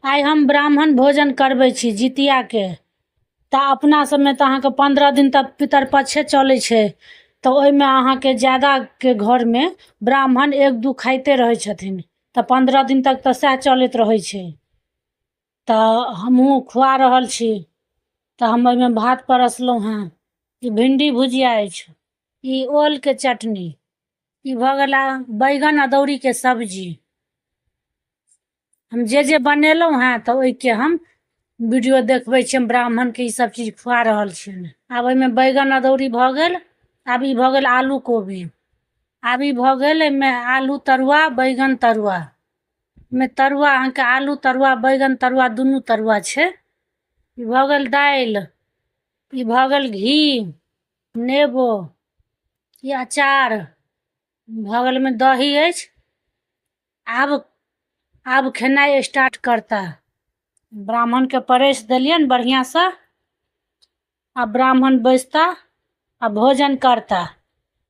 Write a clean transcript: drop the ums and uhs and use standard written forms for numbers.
आइ हम ब्राह्मण भोजन करबै छी जितियाके। तऽ अपना सबमे तऽ अहाँके 15 दिन तक पितरपक्षे चलै छै, तऽ ओहिमे अहाँके ज्यादाके घरमे ब्राह्मण एक दू खाइते रहै छथिन। तऽ 15 दिन तक तऽ सएह चलैत रहै छै। तऽ हमहूँ खुआ रहल छी। तऽ हम ओहिमे भात परसलहुँ हेँ। ई भिंडी भुजिया अछि, ई ओलके चटनी, ई भऽ गेल बैगन अदौरीके सब्जी। हम जे जे बनेलहुँ हेँ तऽ ओहिके हम वीडियो देखबै छी। हम ब्राह्मणके ई सब चीज खुआ रहल छियनि। आब ओहिमे बैगन अदौरी भऽ गेल, आब ई भऽ गेल आलू कोबी, आब ई भऽ गेल एहिमे आलू तरुआ बैगन तरुआ। एहिमे तरुआ अहाँके आलू तरुआ बैगन तरुआ दुनू तरुआ छै। ई भऽ गेल दालि, ई भऽ गेल घी, नेबो, ई अचार, बगलमे दही अछि। आब खेनाइ स्टार्ट करता। ब्राह्मणके परसि देलियनि बढ़िआँसँ। आब ब्राह्मण बैसता आ भोजन करता।